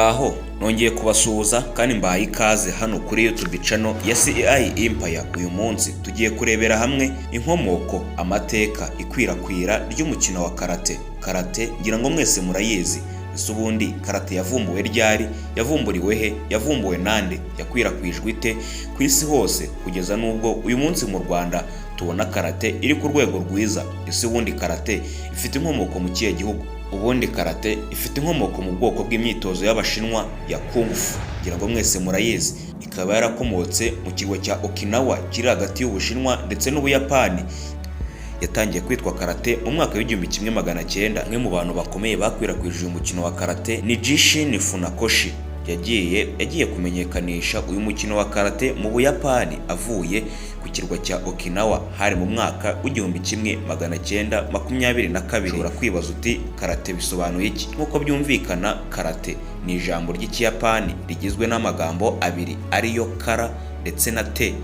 Muraho, nongeye kubasuhuza kandi mbahaye ikaze hano kuri YouTube channel ya CEI Empire. Uyu munsi tugiye kurebera hamwe inkomoko, amateka, ikwirakwira ry'umukino wa karate. Karate ngira ngo mwese murayizi. Ese ubundi karate yavumbuwe ryari? Yavumburiwe he? Yavumbuwe nande? Yakwirakwijwe ite ku isi hose kugeza n'ubwo uyu munsi mu Rwanda tubona karate iri ku rwego rwiza? Ese ubundi karate ifite inkomoko mu kihe gihugu? Ubundi karate ifite inkomoko mu bwoko bw'imyitozo y'Abashinwa ya kung fu, ngira ngo mwese murayizi, ikaba yarakomotse mu kirwa cya Okinawa kiri hagati y'Ubushinwa ndetse n'Ubuyapani. Yatangiye kwitwa karate mu mwaka w'1900. Umwe mu bantu bakomeye bakwirakwije uyu mukino wa karate ni Gishin Funakoshi. Yagiye kumenyekanisha uyu mukino wa karate mu Buyapani avuye ku kirwa cya Okinawa, hari mu mwaka w'1922. Ushobora kwibaza uti: "Karate bisobanuye iki?" Nk'uko byumvikana, karate ni ijambo ry'Ikiyapani rigizwe n'amagambo abiri ariyo kara ndetse na te.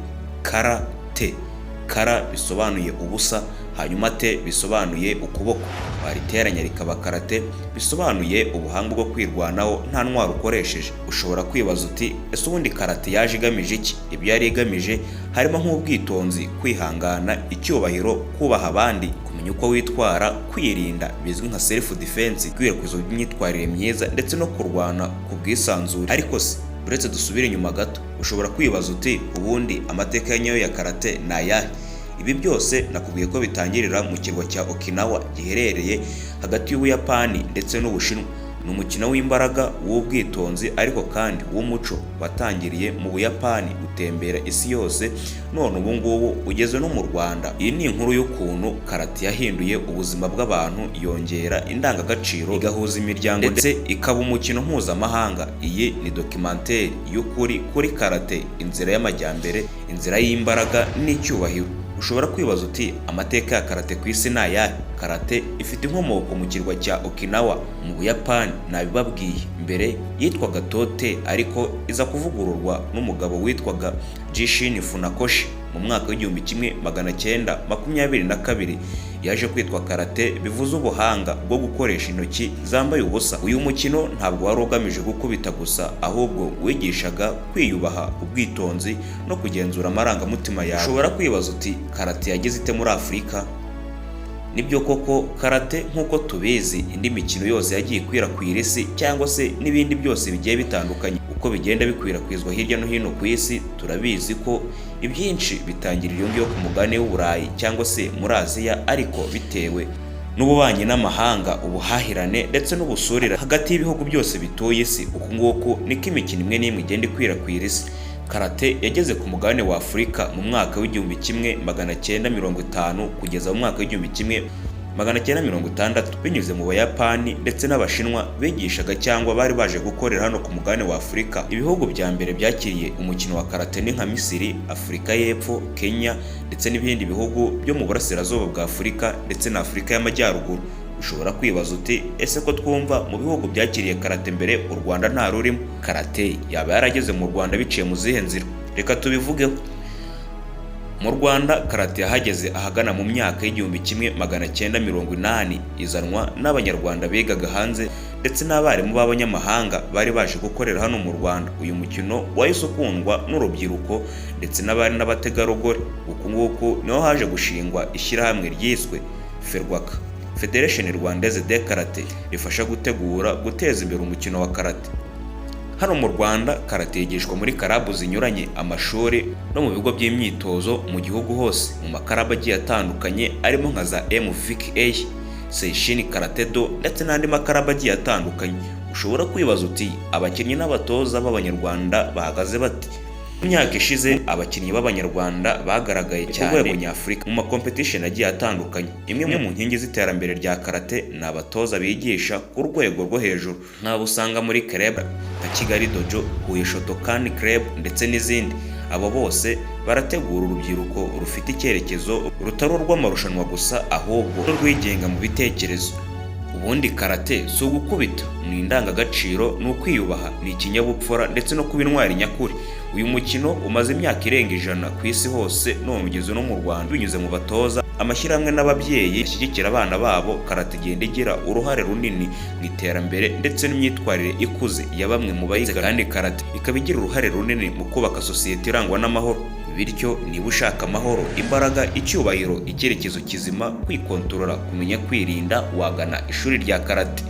Kara te, kara bisobanuye ubusa, hanyuma te bisobanuye ukuboko. Wariteranya rikaba karate, bisobanuye ubuhanga bwo kwirwanaho nta ntwaro ukoresheje. Ushobora kwibaza uti: "Ese ubundi karate yaje igamije iki?" Ibyo yari igamije harimo nk'ubwitonzi, kwihangana, icyubahiro, kubaha abandi, kumenya uko witwara, kwirinda bizwi nka self defense, gukwirakwiza imyitwarire myiza ndetse no kurwana ku bwisanzure. Ariko se uretse dusubire inyuma gato, ushobora kwibaza uti: "Ubundi amateka ya nyayo ya karate ni ayahe?" Ibi byose nakubwiye ko bitangirira mu kirwa cya Okinawa giherereye hagati y'Ubuyapani ndetse n'Ubushinwa. Ni umukino w'imbaraga, w'ubwitonzi ariko kandi w'umuco, watangiriye mu Buyapani, gutembera isi yose, none ubu ngubu ugeze no mu Rwanda. Iyi ni inkuru y'ukuntu karate yahinduye ubuzima bw'abantu, yongera indangagaciro, igahuza imiryango ndetse ikaba umukino mpuzamahanga. Iyi ni documentary y'ukuri kuri karate, inzira y'amajyambere, inzira y'imbaraga n'icyubahiro. Ushobora kwibaza uti: "Amateka ya karate ku isi ni ayahe?" Karate ifite inkomoko mu kirwa cya Okinawa mu Buyapani. Nabibabwiye, mbere yitwaga tote, ariko iza kuvugururwa n'umugabo witwaga Gishin Funakoshi mu mwaka w'1922. Yaje kwitwa karate, bivuze ubuhanga bwo gukoresha intoki zambaye ubusa. Uyu mukino ntabwo wari ugamije gukubita gusa, ahubwo wigishaga kwiyubaha, ubwitonzi no kugenzura amarangamutima yawe. Ushobora kwibaza uti: "Karate yageze ite muri Afurika?" Nibyo koko, karate nk'uko tubizi, indi mikino yose yagiye ikwirakwira isi cyangwa se n'ibindi byose bigiye bitandukanye, uko bigenda bikwirakwizwa hirya no hino ku isi, turabizi ko ibyinshi bitangirira iyo ngiyo ku mugabane w'Uburayi cyangwa se muri Aziya. Ariko bitewe n'ububanyi n'amahanga, ubuhahirane ndetse n'ubusurire hagati y'ibihugu byose bituye isi, uku nguku niko imikino imwe n'imwe igenda ikwirakwira isi. Karate yageze ku mugabane wa Afurika mu mwaka w'1950 kugeza mu mwaka w'1960, binyuze mu Bayapani ndetse n'Abashinwa bigishaga cyangwa bari baje gukorera hano ku mugabane wa Afurika. Ibihugu bya mbere byakiriye umukino wa karate ni nka Misiri, Afurika y'Epfo, Kenya ndetse n'ibindi bihugu byo mu burasirazuba bwa Afurika ndetse na Afurika y'Amajyaruguru. Ushobora kwibaza uti: "Ese ko twumva mu bihugu byakiriye karate mbere u Rwanda nta rurimo, karate yaba yarageze mu Rwanda biciye mu zihe nzira?" Reka tubivugeho. Mu Rwanda karate yahageze ahagana mu myaka y'1980, izanwa n'Abanyarwanda bigaga hanze ndetse n'abarimu b'abanyamahanga bari baje gukorera hano mu Rwanda. Uyu mukino wahise ukundwa n'urubyiruko ndetse n'abari n'abategarugori. Uku nguku niho haje gushingwa ishyirahamwe ryiswe FERWAKA, Fédération Rwandaise de Karate, rifasha gutegura, guteza imbere umukino wa karate. Hano mu Rwanda karate yigishwa muri club zinyuranye, amashuri no mu bigo by'imyitozo mu gihugu hose, mu ma club agiye atandukanye arimo nka za MVKA, Seishin Karate Do ndetse n'andi ma club agiye atandukanye. Ushobora kwibaza uti: "Abakinnyi n'abatoza b'Abanyarwanda bahagaze bate?" Mu myaka ishize abakinnyi b'Abanyarwanda bagaragaye cyane ku rwego nyafurika mu ma competition agiye atandukanye. Imwe mu nkingi z'iterambere rya karate ni abatoza bigisha ku rwego rwo hejuru, nk'abo usanga muri club nka Kigali Dojo, Huye Shotokan Club ndetse n'izindi. Abo bose barategura urubyiruko rufite icyerekezo rutari urw'amarushanwa gusa, ahubwo rwigenga mu bitekerezo. Ubundi karate si ugukubita, ni indangagaciro, ni ukwiyubaha, ni ikinyabupfura ndetse no kuba intwari nyakuri. Uyu mukino umaze imyaka irenga 100 ku isi hose, none ugeze no mu Rwanda binyuze mu batoza, Amashyirahamwe n'ababyeyi bashyigikira abana babo, karate igenda igira uruhare runini mu iterambere ndetse n'imyitwarire ikuze ya bamwe mu bayiga. Kandi karate ikaba igira uruhare runini mu kubaka sosiyete irangwa n'amahoro. Bityo niba ushaka amahoro, imbaraga, icyubahiro, icyerekezo kizima, kwikontorora, kumenya kwirinda, wagana ishuri rya karate.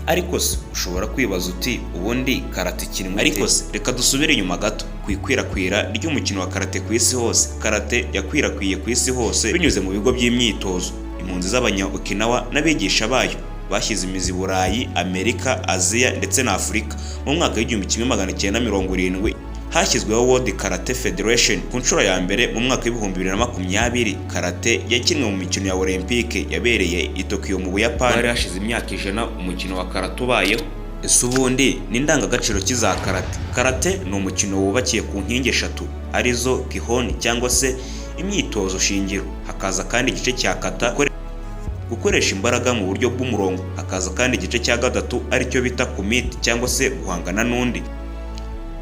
Ariko se ushobora kwibaza uti: "Ubundi karate ikinwa?" Ariko se reka dusubire inyuma gato ku ikwirakwira ry'umukino wa karate ku isi hose. Karate yakwirakwiye ku isi hose binyuze mu bigo by'imyitozo, impunzi z'abanya Okinawa n'abigisha bayo bashyize imizi i Burayi, Amerika, Aziya ndetse na Afurika. Mu mwaka w'1970 hashyizweho World Karate Federation ku nshuro ya mbere. Mu mwaka w'2020 karate yakinwe mu mikino ya Olympique yabereye i Tokyo mu Buyapani. Hari hashize imyaka 100 umukino wa karate ubayeho. Ese ubundi ni indangagaciro ki za karate? Karate ni umukino wubakiye ku nkingi eshatu, arizo kihon cyangwa se imyitozo shingiro, hakaza kandi igice cya kata, gukoresha imbaraga mu buryo bw'umurongo, hakaza kandi igice cya gatatu aricyo bita kumite cyangwa se guhangana n'undi.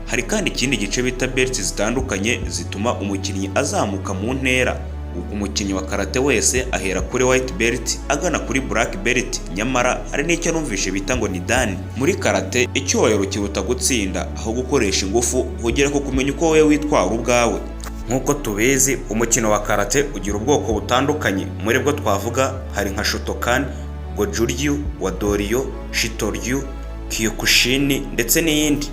Hari kandi ikindi gice bita belts zitandukanye zituma umukinnyi azamuka mu ntera. Umukinnyi wa karate wese ahera kuri white belt agana kuri black belt. Nyamara hari n'icyo numvishe bita ngo ni dan. Muri karate icyubahiro kiruta gutsinda. Aho gukoresha ingufu, ugera ku kumenya uko wowe witwara ubwawe. Nk'uko tubizi, umukino wa karate ugira ubwoko butandukanye. Muri bwo twavuga hari nka Shotokan, Goju-ryu, Wado-ryu, Shito-ryu, Kyokushin ndetse n'iyindi.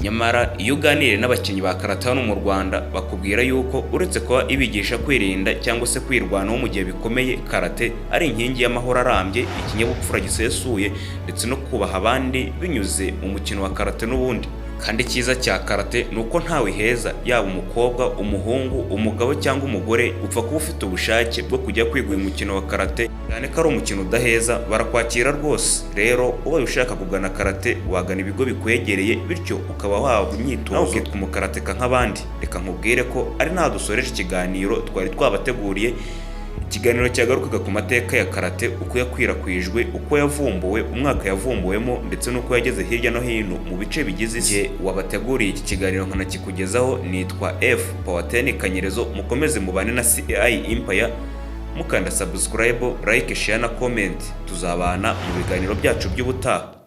Nyamara iyo uganiriye n'abakinnyi ba karate hano mu Rwanda, bakubwira yuko uretse kuba ibigisha kwirinda cyangwa se kwirwanaho mu gihe bikomeye, karate ari inkingi y'amahoro arambye, ikinyabupfura gisesuye ndetse no kubaha abandi binyuze mu mukino wa karate n'ubundi. Kandi icyiza cya karate ni uko ntawe iheza, yaba umukobwa, umuhungu, umugabo cyangwa umugore, upfa kuba ufite ubushake bwo kujya kwiga uyu mukino wa karate, cyane ko ari umukino udaheza, barakwakira rwose. Rero ubaye ushaka kugana karate, wagana ibigo bikwegereye, bityo ukaba wahabwa imyitozo, ukitwa umukarateka nk'abandi. Reka nkubwire ko ari nta dusoreje ikiganiro twari twabateguriye, ikiganiro cyagarukaga ku mateka ya karate, uko yakwirakwijwe, uko yavumbuwe, umwaka yavumbuwemo ndetse n'uko yageze hirya no hino mu bice bigize isi. Wabateguriye iki kiganiro nkanakikugezaho nitwa F Powateni Kanyerezo. Mukomeze mubane na CI Empire, mukanda subscribe, like, share na comment. Tuzabana mu biganiro byacu by'ubutaha.